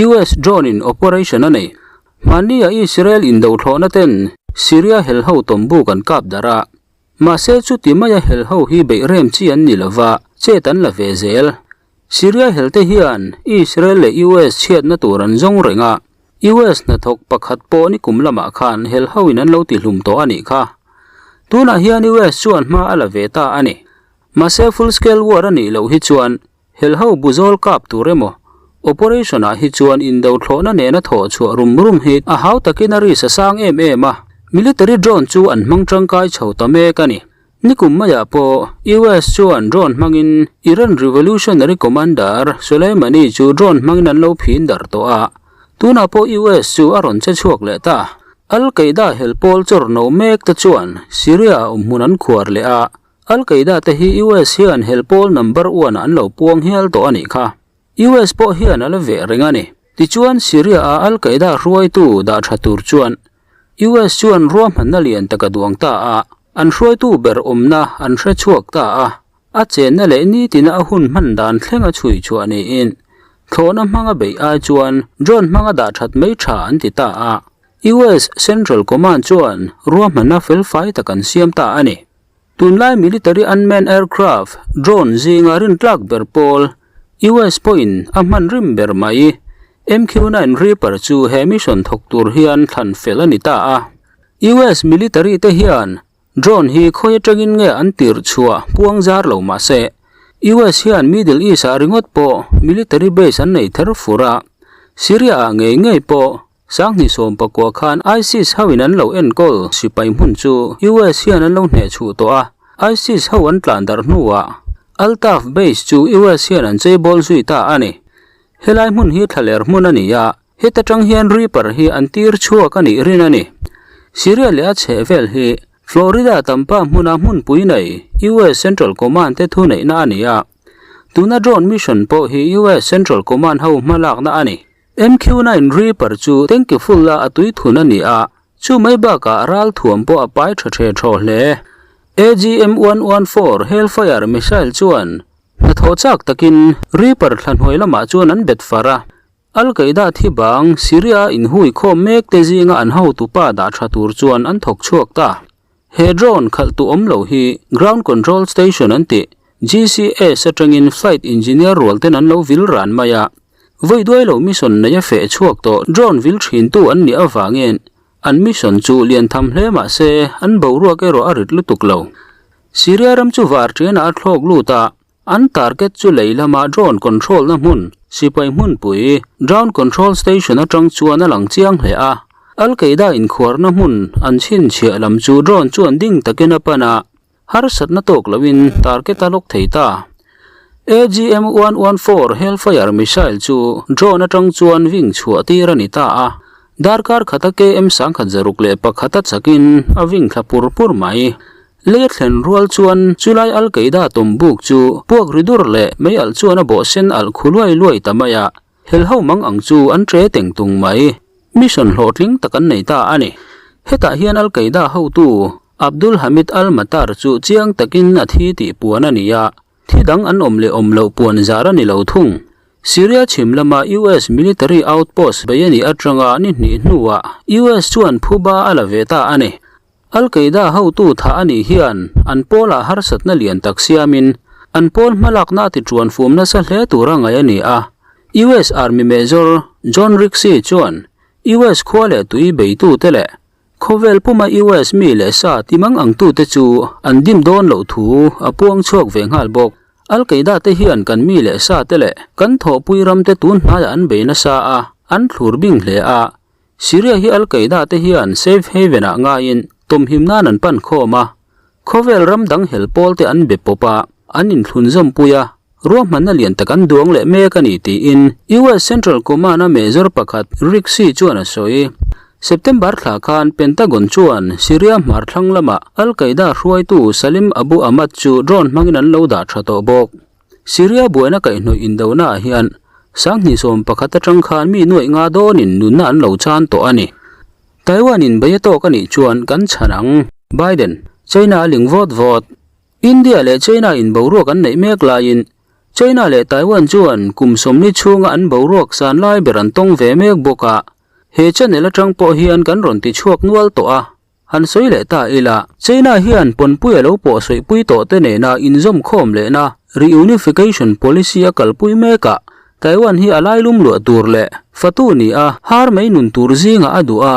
US drone in operation a nei. Hmanni a Israel indo thlawhna ten Syria hel ho tawmbuk an kap darh a. Mahse chuti maia hel ho hi beih rem chi an ni lova, chet an la ve zel. Syria hel te hian Israel leh US chhiatna tur an zawng reng a, US hnathawk pakhat pawh nikum lamah khan hel ho in an lo tihlum tawh a nih kha. Tunah hian US chuan hma a la ve ta a ni. Mahse full scale war a nih loh hi chuan hel ho bu zawl kap tur emaw operation ah hi chuan indo thlawhna nena thawh chhuah rum rum hi a hau takin a risk a sang em em a, military drone chu an hmang tangkai chho ta mek a ni. Nikum maiah pawh US chuan drone hmangin Iran Revolutionary Commander Soleimani chu drone hmangin an lo phin darh tawh a, tunah pawh US chu a rawn che chhuak leh ta. Al-Qaeda hel pawl chawr no mek te chuan Syria ah awmhmun an khuar leh a, Al-Qaeda te hi US hian hel pawl number one ah an lo puang hial tawh a nih kha. US pawh hian a la veh reng a ni. Tichuan Syria ah Al-Qaeda hruaitu dah tha tur chuan US chuan ruahmanna lian tak a duang ta a, an hruaitu ber awmna an hre chhuak ta a, a chenna leh nitina a hun hman dan thleng a chhui chhuah niin thlawhna hmanga beih ai chuan drone hmanga dah that mai tha an ti ta a, US Central Command chuan ruahmanna felfai tak an siam ta a ni. Tunlai military unmanned aircraft, drone, zinga rintlak ber pawl, US pawhin a hman rim ber mai. MQ-9 Reaper chu he mission thawk tur hian thlan fel a ni ta a. US military te hian drone hi khawi atangin nge an tirh chhuah puang zar lo mah se, US hian Middle East ah ringawt pawh military base an nei ther fur a, Syria ah ngei ngei pawh 2019 khan ISIS ho in an lo enkawl sipai hmun chu US hian an lo hnehchhuh tawh a, ISIS ho an tlan darh hnuah Al-Tanf base chu US hian an cheibawl zui ta a ni. Helai hmun hi thlaler hmun a ni a, heta tang hian Reaper hi an tir chhuak a nih rin a ni. Syria leh a chhehvel hi Florida Tampa hmuna hmunpui nei US Central Command te thuneihna a ni a, tuna drone mission pawh hi US Central Command ho hmalakna a ni. MQ-9 Reaper chu tanky full a a tui thun a ni a, chu mai bakah ral thuam pawh a pai tha the thaw hle. AGM-114 Hellfire missile chuan hnathawh chak takin Reaper thla hnuai lamah chuan an bet far a. Al-Qaeda thi bang Syria inhui khawm mek te zinga an hotupa dah tha tur chuan an thawk chhuak ta. He drone khalh tu awm lo hi Ground Control Station an tih, GCS, atangin flight engineer rual ten an lo vil ran mai a. Vawi duai lo mission nei a feh chhuak tawh drone vil thin tu an nih avangin an mission chu lian tham hle mah se an boruak erawh a rit lutuk lo. Syria ram chu var tianah a thlawk lut a, an target chu lei lama drone control na hmun, sipai hmunpui, Ground Control Station atang chuan a lang chiang hle a. Al-Qaeda inkhuarna hmun an chhinchhiah lam chu drone chuan ding takin a pan a, harsatna tawk loin target a lawk thei ta. AGM-114 Hellfire missile chu drone atang chuan ving chhuah tir a ni ta a, darkar khata KM 1101 a chakin a ving thla pur pur mai. Lei a thlen rual chuan chulai Al-Qaeda tawmbuk chu puak ri dur leh mei alh chuan a bawh sen alh khu luai luai ta mai a, hel ho mang ang chu an tre teng tung mai. Mission hlawhtling tak an nei ta a ni. Hetah hian Al-Qaeda hotu Abdul Hamid al-Matar chu chiang takin a thi tih puan a ni a, thi dang an awm leh awm loh puan zar a ni lo thung. Syria chhim lama US military outpost bei a nih atanga ni hnih hnuah US chuan phuba a la ve ta a ni. Al-Qaeda hotu thah a nih hian an pawlah harsatna lian tak siamin an pawl hmalakna a tiṭuan fum nasa hle tura ngaih a ni a. US Army Major John Rixey chuan US khua leh tui beitute leh khawvel puma US mi leh sa timang angtute chu an dim dawn loh thu a puang chhuak ve nghal bawk. Al-Qaeda te hian kan mi leh sa te leh kan thawhpui ramte tun hnaiah an bei nasa a, an thlur bing hle a. Syria hi Al-Qaeda te hian safe haven ah ngaiin tawmhim nan an pan khawm a, khawvel ram dang hel pawl te an be pawp a, an inthlun zawmpui a, ruahmanna lian tak an duang leh mek a ni tiin US Central Command a Major pakhat Rick See chuan a sawi. September thla khan Pentagon chuan Syria hmar thlang lama Al-Qaeda hruaitu Salim Abu Ahmad chu drone hmangin an lo dah tha tawh bawk. Syria buaina kaihhnawih indonaah hian 2011 atang khan mi nuaih nga dawnin nunna an lo chan tawh a ni. Taiwan in bei a tawk a nih chuan kan chhan ang. Biden, China a ling vawt vawt. India leh China in boruak an neih mek laiin China leh Taiwan chuan kum 40 chhunga an boruak san lai ber an tawng ve mek bawk a, he channel atang pawh hian kan rawn ti chhuak nual tawh a. Han sawi leh ta ila, China hian pawnpui a lo pawh sawihpui tawh te nena inzawm khawm lehna reunification policy a kalpui mek a, Taiwan hi a lailum luah tur leh fatu ni a har mai nun tur zingah a duh a,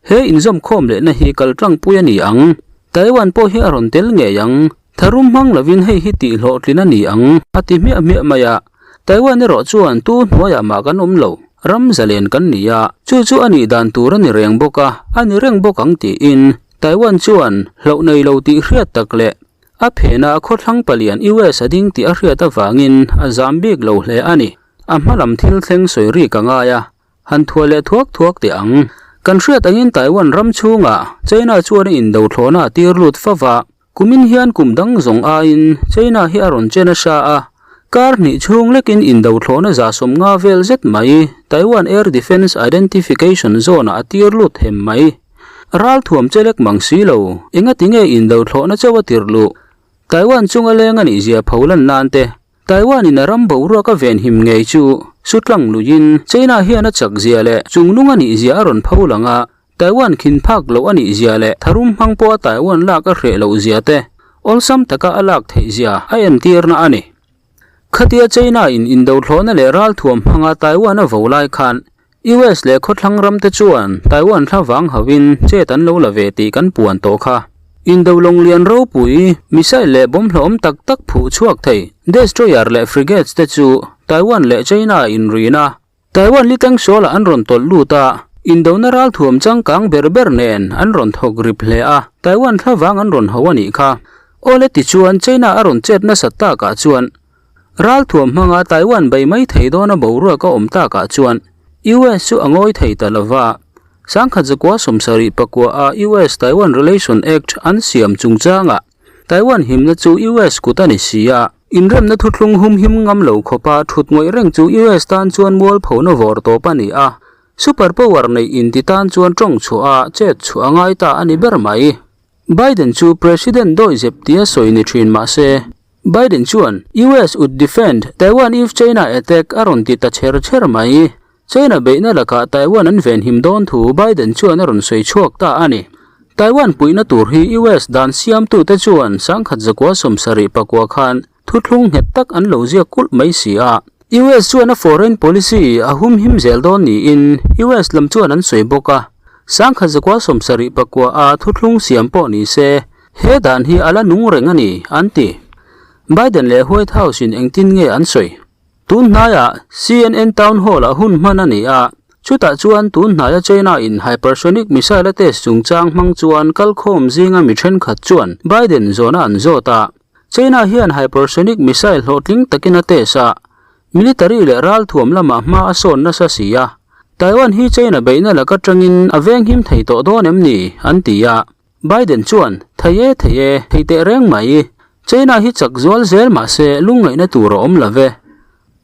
he inzawm khawm lehna hi kal tlangpui a ni ang. Taiwan pawh hi a rawn tel ngei ang. Tharum hmang lovin hei hi tih hlawhtlin a ni ang, a ti hmiah hmiah mai a. Taiwan erawh chuan tu hnuaiah mah kan awm lo, ram zalen kan ni a, chu chu a nih dan tur a ni reng bawk a, a ni reng bawk ang tiin Taiwan chuan hlauh nei lo tih hriat tak leh a phenah khawthlang palian US a ding tih a hriat avangin a zam bik lo hle a ni. A hma lam thil thleng sawi rik a ngai a, han thuai leh thuak thuak teh ang. Kan hriat angin Taiwan ram chhungah China chuan a indo thlawhna a tir lut fo va, Kumin hian kum dang zawng aiin China hi a rawn che nasa a, kar hnih chhung lekin indo thlawhna 150 vel zet mai Taiwan Air Defence Identification Zone-ah a tir lut hem mai. Ral thuam che lek mang si lo, engati nge indo thlawhna chauh a tirh luh? Taiwan chunga leng a nih zia pho lan nan te, Taiwan-in a ram boruak a venhim ngei chu sutlang luiin China hian a chak zia leh chungnung a nih zia a rawn pho lang a, Taiwan khin phak loh a nih zia leh tharum hmang pawha Taiwan lak a hreh loh zia te awlsam taka a lak theih zia a entirna a ni. Khatia China in indo thlawhna leh ralthuam hmanga Taiwan a vo lai khan US leh khawthlang ram te chuan Taiwan thla vang hauhin chet an lo la ve tih kan puan tawh kha. Indo lawng lian ropui, missile leh bomb hlawm tak tak phuh chhuak thei destroyer leh frigates te chu Taiwan leh China inrin a, Taiwan liteng sualah an rawn tawlh lut a, indona ralthuam changkang ber ber nen an rawn thawk rip hle a, Taiwan thlavang an rawn ho a nih kha. Awle tichuan China a rawn chet nasat takah chuan ralthuam hmanga Taiwan bei mai thei dawna boruak a awm takah chuan US chu a ngawi thei ta lova, 1974 a US-Taiwan Relation Act an siam chungchangah Taiwan himna chu US kut a ni si a, inremna thuthlung humhim ngam lo khawpa thut ngawih reng chu US tan chuan mualphona vawr tawp a ni a, super power neih inti tan chuan tawng chhuah a chet chhuah a ngai ta a ni ber mai. Biden chu President dawihzep tia sawi ni thin mah se, Biden chuan US would defend Taiwan if China attack a rawn ti ta chher chher mai. China beihna lakah Taiwan an venhim dawn thu Biden chuan a rawn sawi chhuak ta a ni. Taiwan puihna tur hi US dan siamtute chuan 1974 khan thuthlung nghet tak an lo ziak kulh mai si a. US chuan a foreign policy a humhim zel dawn niin US lam chuan an sawi bawk a. 1974 a thuthlung siam pawh ni se he dan hi a la nung reng a ni, an ti. Biden leh White House in engtin nge an sawi? Tun hnaiah CNN Town Hall-ah hun hman a ni a, chutah chuan tun hnaia China-in hypersonic missile a test chungchang hmang chuan kalkhawm zinga mi thenkhat chuan Biden zawhna an zawt a. China hian hypersonic missile hlawhtling takin a test a, military leh ralthuam lamah hma a sawn nasa si a, Taiwan hi China beihna laka tangin a venghim thei tawh dawn em ni? an ti a. Biden chuan, Thei e, thei e, thei teh reng mai. China hi chak zual zel mah se lungngaihna tur a awm lo ve.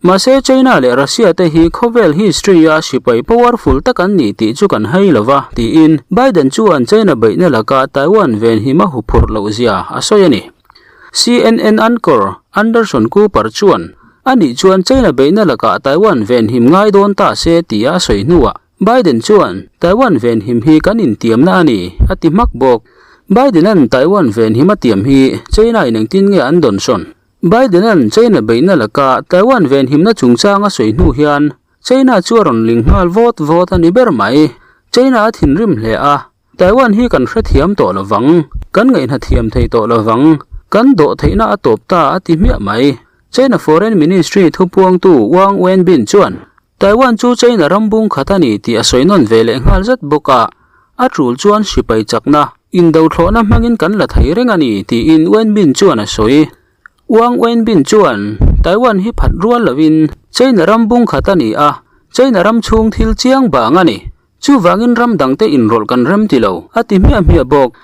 Mahse China leh Russia te hi khawvel history a sipai powerful tak an ni tih chu kan hai lo va, tiin Biden chuan China beihna laka Taiwan venhim a huphurh loh zia a sawi a ni. CNN anchor Anderson Cooper chuan, Anih chuan China beihna lakah Taiwan venhim ngai dawn ta se tia a sawi hnuah, Biden chuan, Taiwan venhim hi kan intiamna a ni, a ti hmak bawk. Biden-a'n Taiwan venhim a tiam hi China-in engtin nge an dawnsawn? Biden-a'n China beihna laka Taiwan venhimna chungchang a sawi hnu hian China chu a rawn ling nghal vawt vawt a ni ber mai. China a thinrim hle a, Taiwan hi kan hrethiam tawh lovang, kan ngaihna thiam thei tawh lovang, kan dawh theihna a tawp ta a ti hmiah mai. China Foreign Ministry thupuangtu Wang Wenbin chuan, Taiwan chu China ram bung khat a ni tih a sawi nawn ve leh nghal zat bawk a, a tul chuan sipai chakna, indo thlawhna hmangin kan la thei reng a ni tiin Wenbin chuan a sawi. Wang Wenbin chuan, Taiwan hi phat rual lovin China ram bung khat a ni a, China ram chhung thil chiang bang a ni. Chuvangin ram dangte inrawlh kan rem ti lo, a ti hmiah hmiah bawk.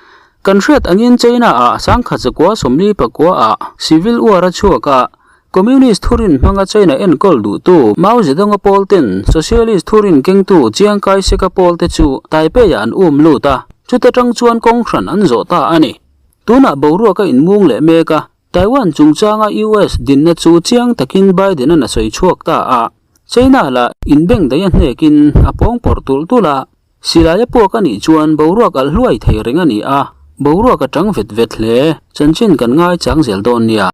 Kan hriat angin China-ah 1949-ah Civil War a chhuak a, Communist thurin hmanga China enkawl duhtu Mao Zedong-a pawlten Socialist thurin kengtu Chiang Kai-shek-a pawlte chu Taipei-ah an um lut a, chuta tang chuan kawng hran an zawh ta a ni. Tunah boruak a inmung leh mek a. Taiwan chungchanga US dinna chu chiang takin Biden-a'n a sawi chhuak ta a. China lah inbengdaih a hnekin a pawng pawrh tulh tulh a. Silai a puak a nih chuan boruak alh hluai thei reng a ni a, boruak a tang vet vet hle. Chanchin kan ngaichang zel dawn nia.